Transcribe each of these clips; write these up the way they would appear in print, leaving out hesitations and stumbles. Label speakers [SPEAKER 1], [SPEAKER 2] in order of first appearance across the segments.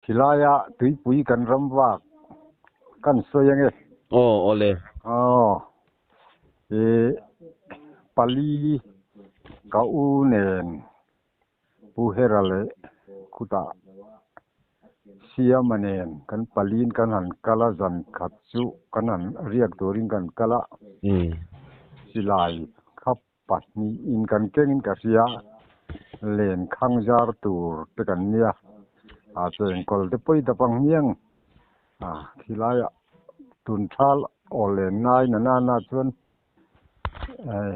[SPEAKER 1] Khilaia tuipui kan ram vak kan sawi ange.
[SPEAKER 2] Aw awle.
[SPEAKER 1] Aw ih pali ka u nen Pu Hera leh khutah Siama nen kan palin kan han kal a, zan khat chu kan han riak turin kan kal a, silai kha pahnihin kan kengin ka hria, len khang zar tur te kan nia, a chengkawl te pawi dap ang hmiang, a khilaiah tun thal aw len ngai na nana chuan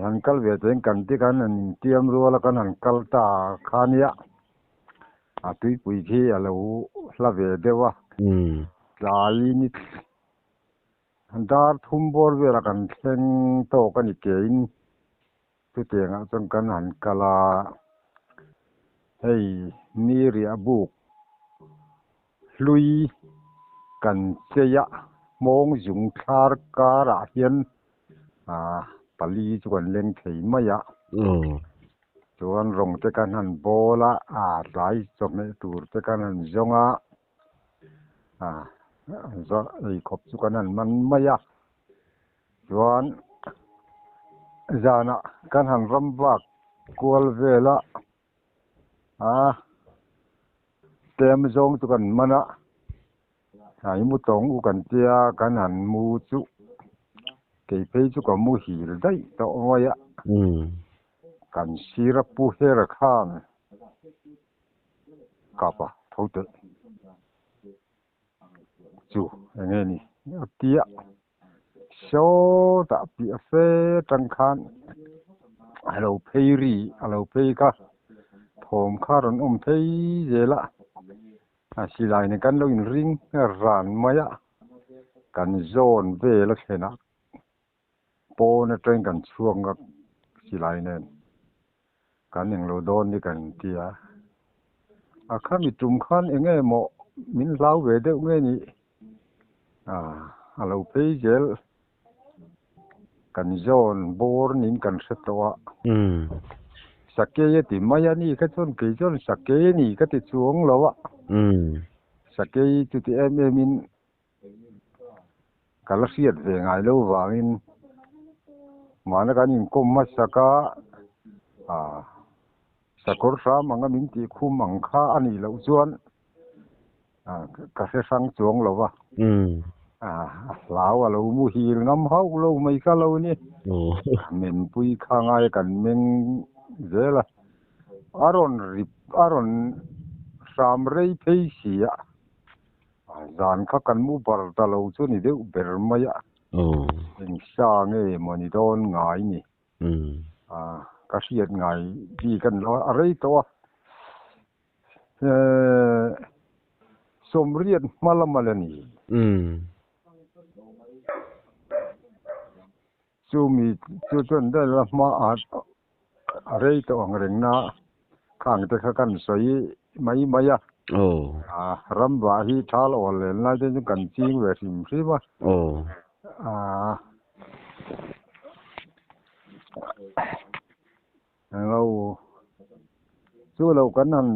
[SPEAKER 1] Han kal ve tawhin kan ti khan an intiam rual a kan han kal ta kha nia a tuipui khi a lo hla ve deuh a tlai ni dar thum bawr velah kan thleng tawk a ni kein chutiangah chuan kan han kal a hei ni riah buk hlui kan chei a hmawng zung thlar karah hian ah pali chu kan leng thei mai a chuan rawng te kan han bawl a ah tlai chawhmeh tur te kan han zawng a ah eikhawp chu kan han man mai a chuan zanah kan han ram vak kual vel a ah tlem zawng chu kan man a hnai mu tawng u kan tia kan han mu chu kei phei chu ka muhil daih tawh mai a kan sir a pu her khan kapa tho teh chu eng nge ni a tia sawtah piah fe tang khan a lo phei ri a lo phei kha thawm kha rawn awm phei zel a a silai nen kan lo inring ran mai a kan zawn vel a thlen ah pawn atangin kan chhuak ngak silai nen kan englo dawn ni kan ti a a khami tum khan eng nge maw min hlau ve deuh nge ni ah a lo phei zel kan zawn bawr niin kan hre tawh a sakei a ti mai a ni kha chuan kei chuan sakei a ni ka ti chuang lo a sakei chuti em em in Ka la hriat ve ngai lo vangin mahna kan inkawm hmasak a, ah sakawr hram anga min tih khum ang kha a nih loh chuan ah ka hre hrang chuang lo va, ah a hlau a lo muhil ngam hauh lo mai kha lo ni. Menpui kha ngai kan meng zel a, a rawn rip a rawn hram rei phei si a. Zan kha kan mu bar ta lo chu ni deuh ber mai a. Eng sa nge maw ni dawn ngai ni. Ka hriat ngai bik a ni lo a, a rei tawh a. Sawmriat hma lama la ni. Chumi chu chuan daih la hma a rei tawh ang reng na khang te kha kan sawi mai mai a. Ram vah hi thal awl len lai te chu kan ching ve hrim hrim a. Englo chu lo kan han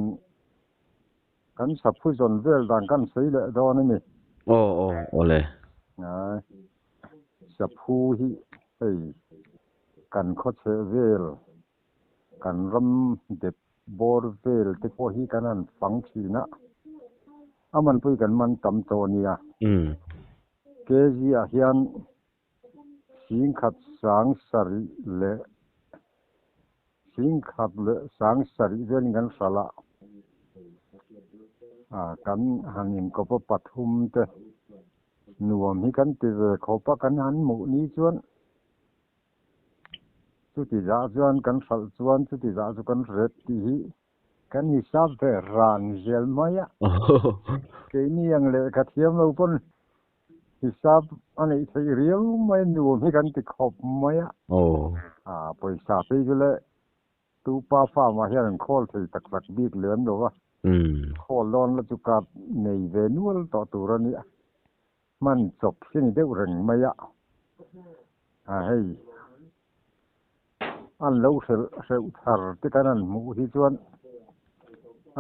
[SPEAKER 1] kan saphu zawn vel dan kan sawi leh dawn a ni.
[SPEAKER 2] Aw aw awle.
[SPEAKER 1] Saphu hi hei kan khawchheh vel kan ram dep bawr vel te pawh hi kan han fang thin a, a man pawh hi kan man tam tawh a nia. Kg ah hian singkhat sang sarih leh singkhat leh sang sarih velin kan hralh a, kan han inkawp a pathum te nuam hi kan ti ve khawp a kan han hmuh ni chuan chuti zah chuan kan hralh chuan chuti zah chu kan ret tih hi kan hisap ve ran zel mai a, keini ang lehkha thiam lo pawn Hisap a neih theih riau mai a nuam hi kan ti khawp mai a. A pawisa phei chu le tupa farm ah hian an khawl thei tak tak bik lem lo va. Khawl dawn la chu card nei ve nual tawh tur a nia. Hman chawp hi ni deuh reng mai a. A hei an lo hrelh hreuh thar te kan han hmuh hi chuan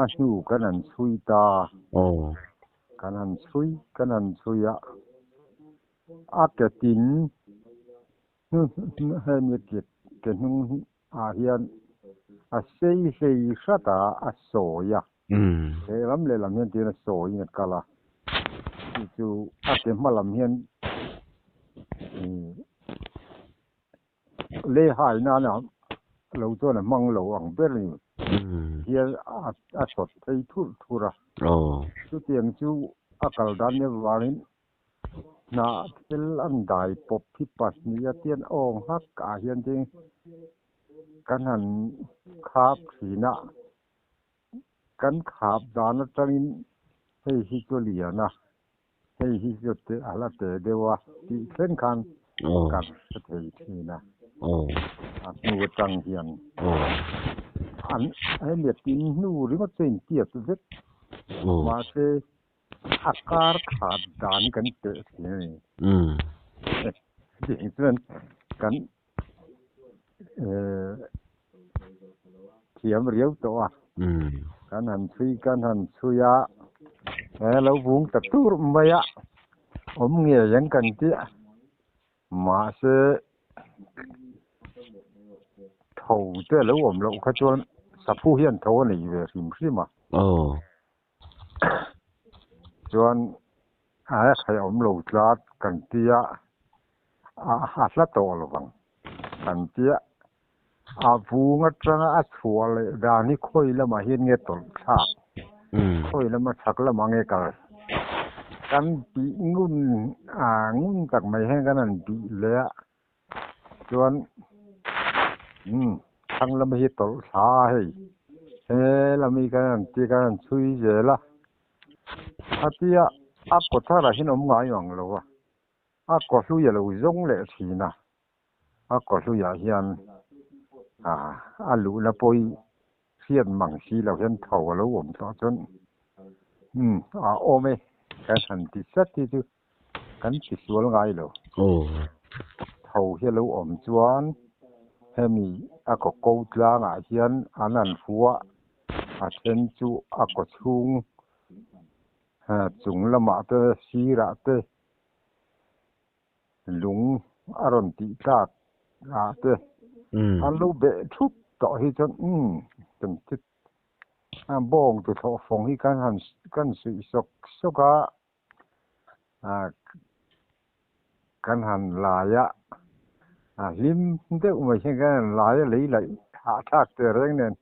[SPEAKER 1] a hnu kan han chhui ta. Kan han chhui kan han chhui a, a ke tin hemi ke ke hnung ah hian a sei hlei hrat a, a sawi a. Lehlam lehlam hian tiin a sawiin a kal a, chu chu a ke hma lam hian Lei hai nana lo chuan a hmang lo ang ber a ni. Hian a sawt phei thurh thurh a. Chutiang chu a kal dan nia vangin hnah thil an dai pawp hi pahnih a tian awng hak ah hian ding kan han khap thin a. Kan khap dan atangin hei hi chu lian a. Hei hi chu te a la te deuh a tih thleng khan kan hre thei thin a, a hnu atang hian an hemi a tin hnu ringawt chu a intiat vek mahse a kar khat dan hi kan teh thin a ni. Chutiang chuan kan thiam riau tawh a, kan han chhui kan han chhui a, he lo vung ta tur mai a, awm ngei ang kan tih a, mahse tho te a lo awm loh kha chuan saphu hian tho a nei ve hrim hrim a. Chuan a hreh awm lo tlat kan tia a hla tawh lo vang kan tia a vung atanga a chhuah leh dan hi khawi lamah hian nge tawlh thlak khawi lama chhak lamah nge kal kan bih ngun a ngun tak mai hian kan han bih leh a Chuan umm thlang lam hi tawlh thla a hei he lam hi kan han ti kan han chhui zel a a tia a kaw tharah hian awm ngai ang lo a a kaw hlui a lo zawng leh thin a a kaw hluiah hian ah a luhna pawh hi hriat mang si lo hian tho a lo awm tawh chuan umm a awm e kan han ti sat hi chu Kan ti sual ngai lo. Tho hi a lo awm chuan hemi a kaw ko tlangah hian an han hua a then chu a kaw chhung chung lamah te sirah te lung a rawn tih tlak ah te an lo beh thup tawh hi chuan umm kan ti bawng tuthlawh fawng hi kan han kan suih sawk sawk a. Kan han lai a, a hlim deuh mai hian kan han lai a, lei laih hahthlak teh reng nen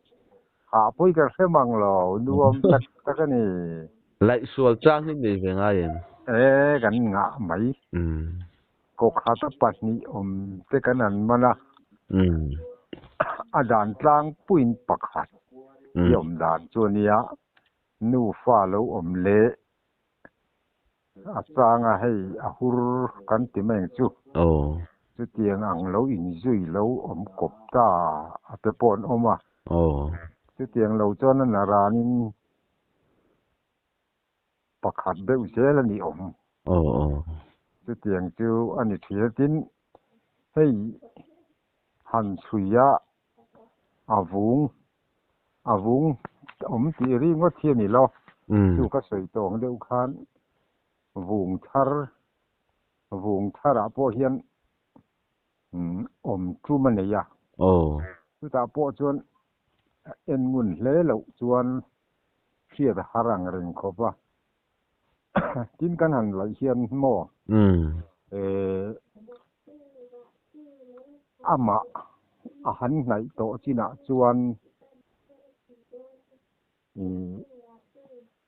[SPEAKER 1] hah pawh hi kan hre mang lo, nuam tak tak a ni.
[SPEAKER 2] Laih sual chang hi nei ve ngai em?
[SPEAKER 1] E, kan ngah mai. Kaw khata pahnih awm te kan han man a, a dan tlangpuiin pakhat hi awm dan chu a nia, nufa lo awm leh A changa hei a hur kan ti mai ang chu. Chutiang ang lo inzui lo awm kawp ta a te pawh an awm a. Chutiang lo chuan a naranin pakhat deuh zel a ni awm. Chutiang chu a ni thin a. Tin, hei han chhui a a vung a vung awm tih ri ngawt hi a ni lo. Chu ka sawi tawh ang deuh khan vung thar vung tharah pawh hian awm tum a nei a. Chutah pawh chuan en ngun hle loh chuan hriat a har ang reng khawp a. Tin kan han laih hian maw amah a han hnaih tawh chinah chuan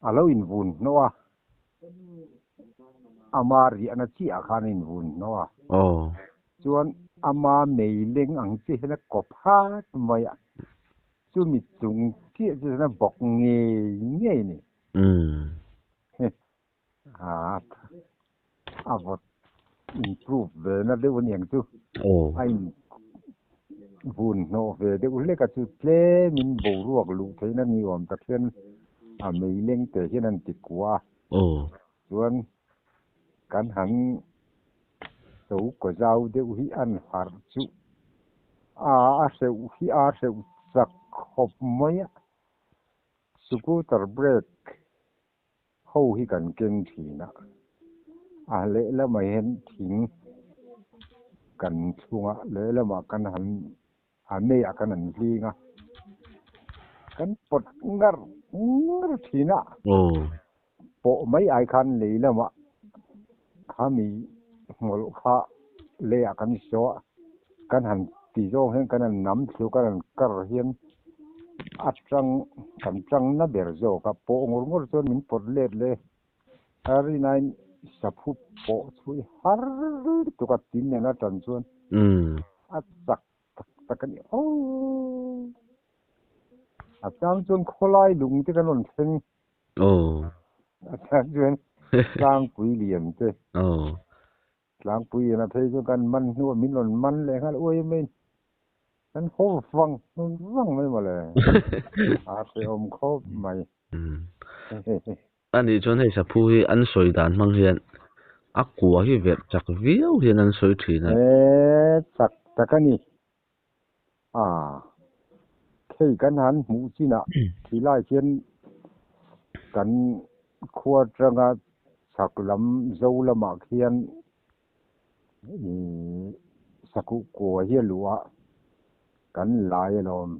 [SPEAKER 1] a lo invun hnawh a, ama riahna chiah khan a invun hnawh a, chuan ama mei leng ang chi hian a kawp hat mai a, chumi chung chiah chu chuan a bawk ngei ngei a ni. A vawt improve ve na deuh a niang chu. A in vun hnawh ve deuh hlek a chu tlemin boruak luh theihna ni awm tak hian a mei leng te hian an ti kua a. Chuan kan han to kaw zau deuh hi an harh chu a a hreuh hi a hreuh chak khawp mai a. Scooter brake ho Pho hi kan keng thin a, a lehlamah hian thing kan chhung a, lehlamah kan han a meiah kan han hling a, kan pawt ngar ngar thin a. Pawh mai ai khan lei lamah khami hmawlh kha leiah kan saw a, kan han ti zawng hian kan han nam thlu kan han kar hian a tang kan tang na ber zawk a, pawh ngawr ngawr chuan min pawt let le a rinain saphu pawh chhui har lutuk a tin nen a tan chuan a chak tak tak a ni aw. A chang chuan khawlai lung te kan rawn thleng.
[SPEAKER 2] Aw.
[SPEAKER 1] A chang chuan tlangpui lian te.
[SPEAKER 2] Aw.
[SPEAKER 1] Tlangpui lian a phei chu kan man hnuah min rawn man leh nghal uai mai in kan haw vang vang mai mawle. A hrehawm khawp mai.
[SPEAKER 2] A nih chuan hei saphu hi an sawi dan hmang hian a kua hi verh chak viau hian an sawi thin a.
[SPEAKER 1] E chak tak a ni. A, khei kan han hmuh chinah khilai khian kan khua atanga chhak lam zo lamah khian ih sakuh kua hi a luh a, kan lai alawm.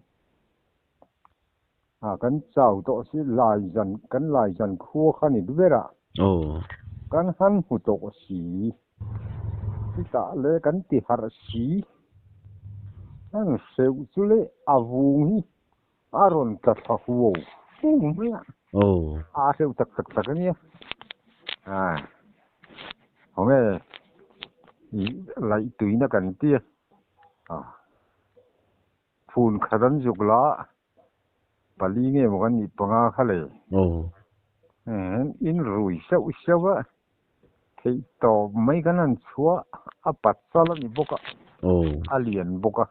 [SPEAKER 1] A kan chau tawh si lai zan kan lai zan khua kha ni ber a. Kan han hmu tawh si. Chutah le kan ti harh si. An hreuh chu le a vung hi a rawn tla thla huau huau mai a. A hreuh tak tak tak a nia. A khawnge ih laih tuina kan ti a. Phun khat an zuk la, pali nge maw kan nih panga kha le. In rui seuh seuh a, theih tawp mai kan han chhuah, a pat chal a ni bawk a, a lian bawk a.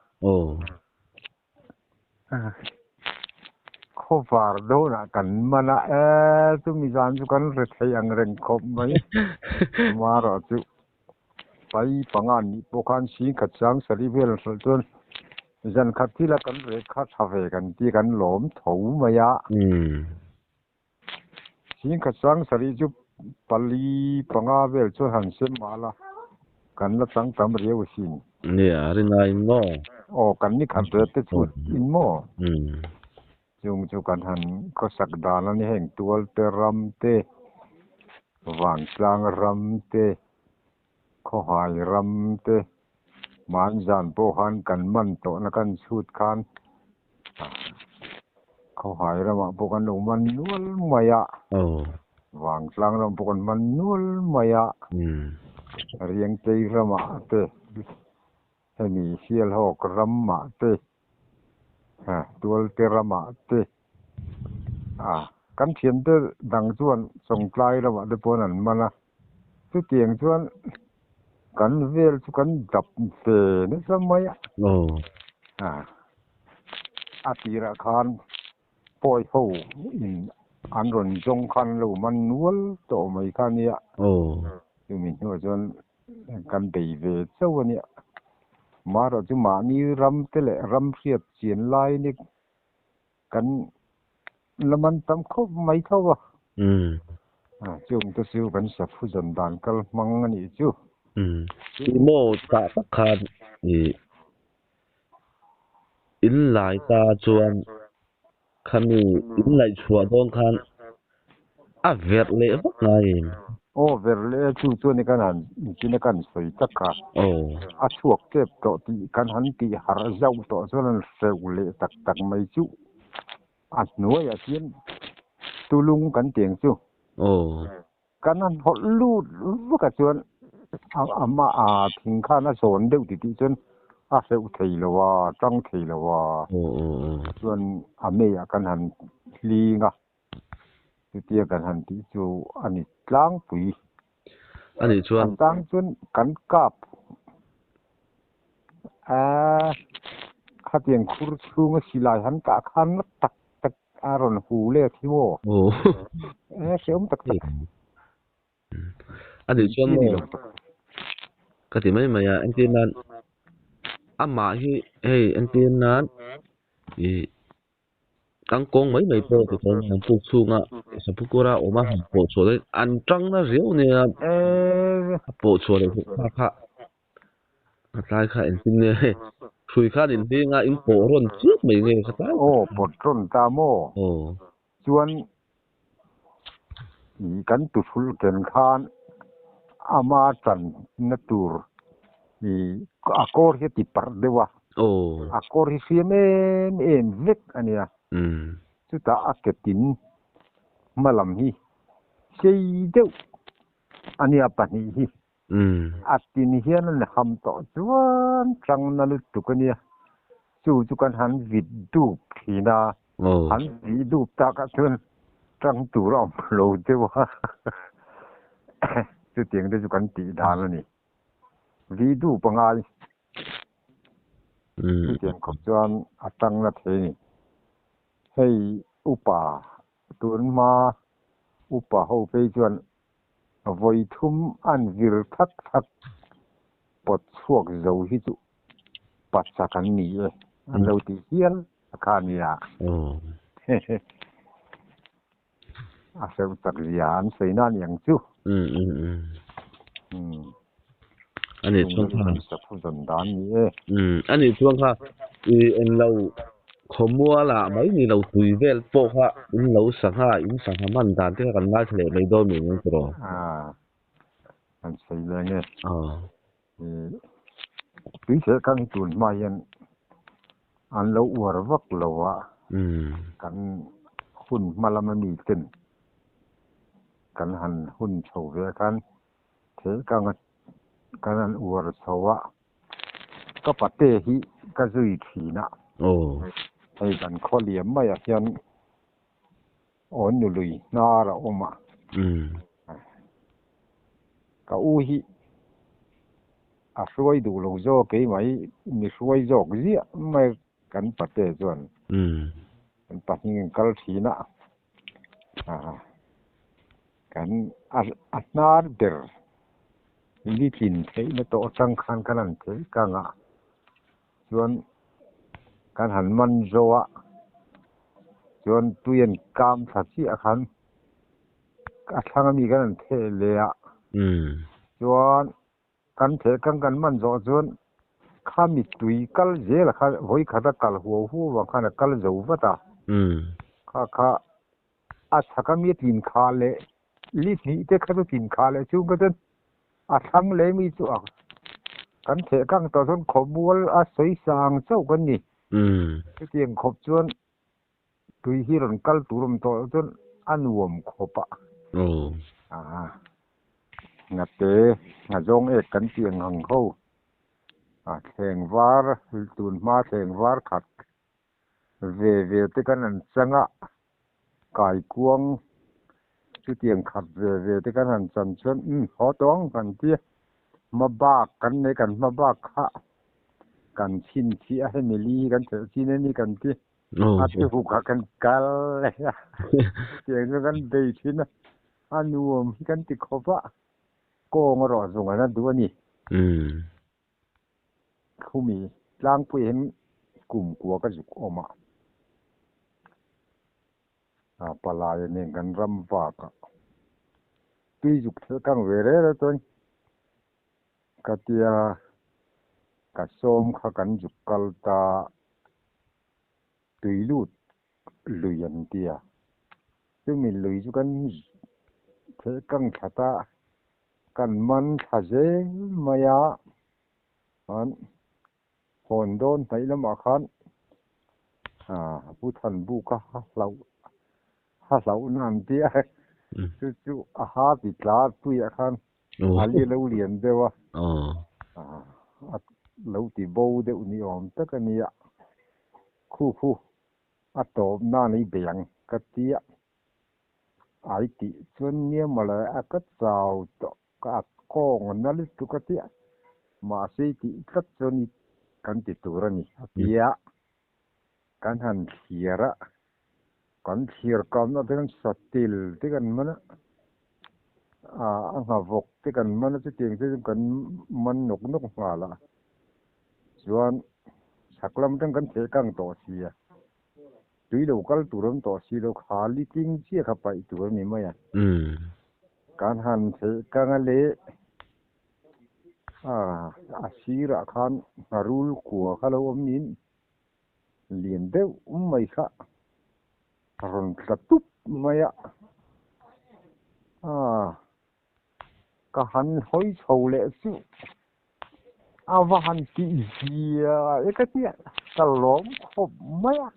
[SPEAKER 1] Khawvar dawnah kan man a, e chumi zan chu kan re thei ang reng khawp mai. Amaherawh chu Pai panga an nih pawh khan singkhat sang sarih vel an hralh chuan zan khat thila kan rek kha tha ve kan ti kan lawm tho mai a. Singkhat sang sarih chu pali panga vel chuan han sem mahla kan la chang tam riau asin.
[SPEAKER 2] Nia, rinaiin maw?
[SPEAKER 1] Aw, kan ni khat ve te chhut in maw? Chung chu kan han khawsak dan a ni heng tualte ram te, vantlang ram te, khawhai ram te, manzan pawh khan kan man tawhna kan chhut khan khawhai ramah pawh kan lo man nual mai a, vantlang ram pawh kan man nual mai a, Riangtei ramah te, hemi Sialhawk ramah te. Tualte ramah te a kan thiante dang chuan Chawngtlai ramah te pawh an man a, chutiang chuan kan vel chu kan dap ve nasa mai a. A tirah khan pawi ho in an rawn zawng khan an lo man nual tawh mai kha nia, chumi hnuah chuan Kan bei ve chauh a nia. Marawh chu mahni ram te leh ram hriat chian lai ni kan la man tam khawp mai tho a. Chung te chu kan saphu zawn dan kal hmang a nih chu.
[SPEAKER 2] Tih maw tah tak khan ih in lai ta chuan Khami in ngaihchhuah dawn khan a verh leh vak ngai em?
[SPEAKER 1] Aw verh leh a chu chuan kan han inchina kan sawi tak kha a chhuak tep tawh tih kan han tih harh zauh tawh chuan an hreuh leh tak tak mai chu a hnuaiah hian tulung kan ti ang chu. Kan han hawlh lut vak a chuan amah a thing khan a zawn deuh ti tih chuan a hreuh thei lo a, tang thei lo a, chuan a meiah kan han hling a, chutia kan han tih chu a ni tlangpui.
[SPEAKER 2] A nih chuan.
[SPEAKER 1] A tang chuan kan kap a, khatiang khur chhunga silai han kah khan tak tak A rawn hu let hi maw?
[SPEAKER 2] Aw.
[SPEAKER 1] E hreawm tak tak.
[SPEAKER 2] A nih chuan maw? Ka ti mai mai a, entir nan amah hi hei entir nan ih Tangkawng mai mai pawh ti chuan an puk chhunga saphu kura awm a han pawh chhuah daih an tang na riau nia a pawh chhuah leh theih kha kha a tlai kha engtin nge hei hrui khan in hling a in pawh rawn chiap mai nge ka tlai
[SPEAKER 1] Aw pawt rawn ta maw?
[SPEAKER 2] Aw.
[SPEAKER 1] Chuan ih kan tuthul ken khan ama tan na tur ih a kawr hi a ti parh deuh a.
[SPEAKER 2] Aw.
[SPEAKER 1] A kawr hi hriam em em vek a nia. Chutah a ke tin hma lam hi sei deuh a nia pahnih hi. A tin hian an ham tawh chuan tang na lutuk a nia. Chu chu kan han vit dup thin a. An vih dup takah chuan tang tur a awm lo deuh a. Chutiang te chu kan tih dan a ni. Vih dup a ngai. Chutiang khawp chuan a tang na thei a ni. Hei upa tun hma upa ho phei chuan vawi thum an vir thak thak pawt chhuak zo hi chu pachak an ni e an lo ti hial a kha nia. A hreuh chak zia an sawi na aniang chu.
[SPEAKER 2] Ani chuan kha.
[SPEAKER 1] Saphu zawn dan ni e.
[SPEAKER 2] Ani chuan kha i englo khawmuala mai ni lo tui vel pawh kha in lo sangha in sangha hman dan te kha kan ngaithla leh mai dawn mi ang tiraw?
[SPEAKER 1] Kan sawi leng e. Tui seh kang hi tun hma hian an lo uar vak lo a, kan hun hma lama mi ten kan han hun chho ve khan thei kanga kan han uar chho a, ka pate hi ka zui thin a, hei kan khaw liam maiah hian aw nului hnar a awm a, ka u hi a hruai duh lo zawk keimah hi mi hruai zawk ziah mai kan pate chuan kan pahnih in kal thin a, kan a hnar ber li tlin theihna tawh atang khan kan han theih kang a chuan kan han man zo a chuan tui an kam thla chiah khan a thlang ami kan han theh leh a chuan kan theh kang kan man zawh chuan khami tui kal zel kha vawi khat a kal huau huau vang khan a kal zo vat a kha kha a chhak ami a tlin khah leh li hnih te kha chu tlin khah leh chung kha chuan a thlang leh mi chu a kan theh kang tawh chuan khawmual a sawi sang chauh kan ni. Chutiang khawp chuan tui hi rawn kal tur awm tawh chuan a nuam khawp a. Ngate nghazawng ek kan tih ang ang ho a thleng var tun hma thleng var khat ve ve te kan han chang a, kaikuang chutiang khat ve ve te kan han chan chuan umm haw tawh ang kan ti a, hma bak kan nei kan hma bak kha kan chhinchhiah a hemi li hi kan thelh chin a ni kan ti a tuk ah kan kal leh a, chutiang chuan kan bei thin a, a nuam hi kan ti khawp a, kawng erawh zung an a duh a ni. Khumi tlangpui hian kum kua ka zuk awm a, a palai nen kan ram vak a, tui zuk thel kang ve rel a chuan ka tia ka sawm kha kan zuk kal ta tui lut lui an ti a, chumi lui chu kan thel kang thla ta. Kan man thla zel mai a, chuan hawn dawn hnaih lamah khan Pu Thanbuka ha hlauh ha hlauhna an ti a, chu chu a ha ti tla tuiah khan a li lo lian deuh a, a lo ti bo deuh ni awm tak a nia, khu khu a tawp nan i bei ang ka ti a. Ai tih chuan nia mawle a ka chau tawh ka a kawng a na lutuk a tia mahse i tih tlat chuan i kan ti tur a ni a ti a, kan han thlir a, kan thlir kamna te kan satil te kan man a, a nghavawk te kan man a chutiang te chu kan man nawk nawk nghal a, chuan chhak lam atang kan theh kang tawh si a. Tui lo kal tur awm tawh si lo kha li tling chiah kha paih tur a ni mai a. Kan han theih kang a leh a sirah khan ngharul kua kha lo awm niin lian deuh mai kha a rawn tla tup mai a. Ka han hawi chho leh chu a va han tih zia e ka tia ka lawm khawp mai a,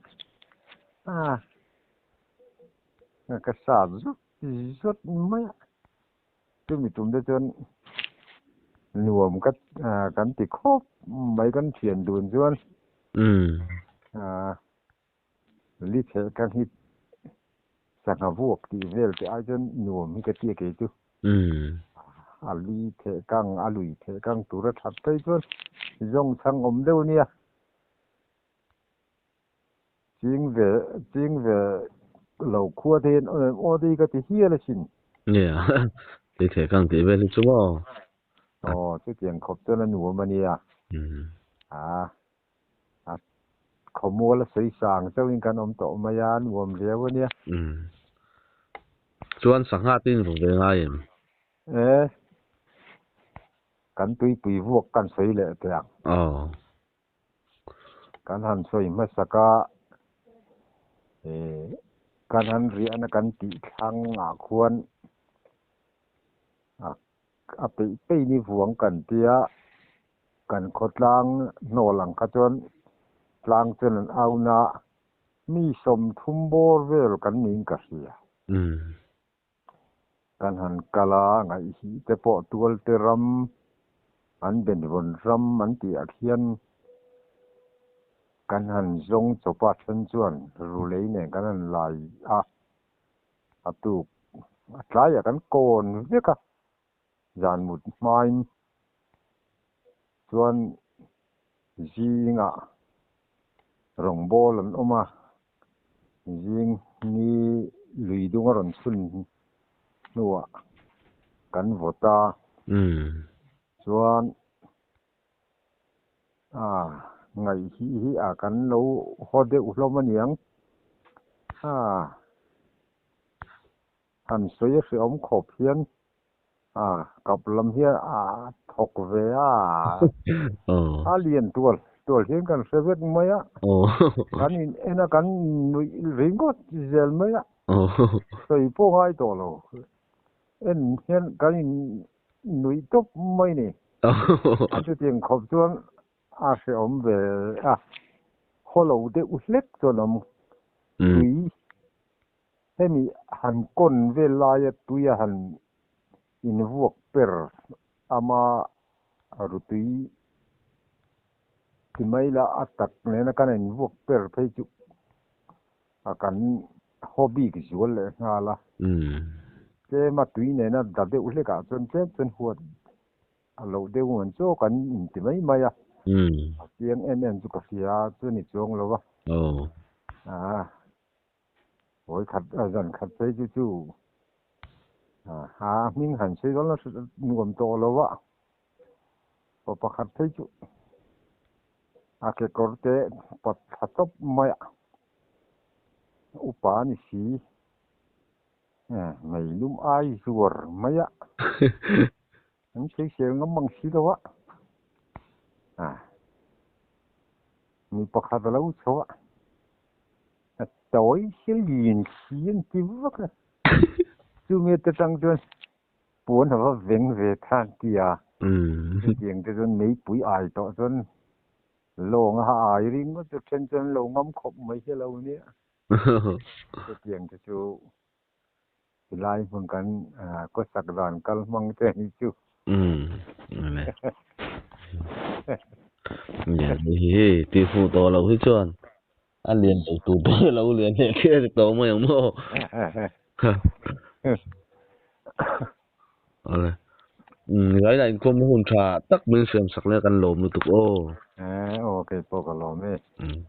[SPEAKER 1] ka sa zut zut mai a, chumi tum te chuan nuam ka kan ti khawp mai kan thian dun chuan Li chhelh ka nghit sangha vuak tih vel te ai chuan nuam hi ka tia kei chu. A li theh kang, a lui theh kang tur a that phei chuan zawng chhang awm deuh nia. Ching ve, ching ve lo khua te hian aw te hi ka ti hial asin.
[SPEAKER 2] Nia, li theh kang tih vel hi chu maw?
[SPEAKER 1] Aw, chutiang khawp chuan a nuam a nia. A. A khawmual a sawi sang chauhin kan awm tawh mai a, nuam riau a nia.
[SPEAKER 2] Umm. Chuan sangha te in vawk ve ngai em?
[SPEAKER 1] E, kan tuipui vuak kan sawi leh teh ang.
[SPEAKER 2] Aw.
[SPEAKER 1] Kan han sawi hmasak a, e, kan han riahna kan tih thlang ah khuan a a peih peih ni vuang kan tia kan khawtlang hnawl ang kha chuan tlang chuan an au na mi sawmthum bawr vel kan niin ka hria. Kan han kal a ngaihhih te pawh tualte ram an benvawn ram an tih ah khian kan han zawng chawp a then chuan rulei nen kan han lai a. A tuk a tlaiah kan kawn vek a, zan mut hmain chuan zingah rawngbâwl an awm a, zing ni lui dung a rawn chhun hnuah kan vawt a, chuan A, ngaihhih hi a kan lo haw deuh hlawm a niang. A, han sawi a hrehawm khawp hian a kap lam hian a thawk ve a, a lian tual tual hian kan hre vek mai a, kan in en a kan nuih ringawt zel mai a, sawi pawh ngai tawh lo. En hian kan in nuih tawp mai ni. A chutiang khawp chuan a hrehawm ve a, haw lo deuh hlek chuan awm tui hemi han kawn vel laia tui a han invuak per ama rutui ti mai la a tak nena kan invuak per phei chu a kan haw bik zual leh nghal a. Tlem a tui nena da deuh hlek ah chuan tlem chuan huat a loh deuh ngan chu kan inti mai mai a. A chiang em em chu ka hria a, chu ni chuang lo a. A hawi khat a zan khat phei chu chu a hming han sawi dawn la nuam tawh lo a. Pa pakhat phei chu a kekawr te pat thla tawp mai a, upa a ni si, meilum ai zuar mai a, an sawisel ngam ang si lo a, mi pakhat a lo chho a, a tawi si lian si an ti vak a, chumi te tang chuan Puan a va veng ve than tia chutiang te chuan meipui ai tawh chuan lawng a ha ai ringawt chu then chuan lo ngam khawp mai hi a lo nia. Chutiang te chu tilai hmun kan khawsak dan kal hmang te hi chu.
[SPEAKER 2] Hei tih fuh tawh loh hi chuan A lian lo tur pawh a lo lian leh khian a tawh mai ang maw? Awle. Umm Zaina inkhawm hun tha tak min siam sak leh kan lawm lutuk aw.
[SPEAKER 1] Aw kei pawh ka lawm e.
[SPEAKER 2] Umm.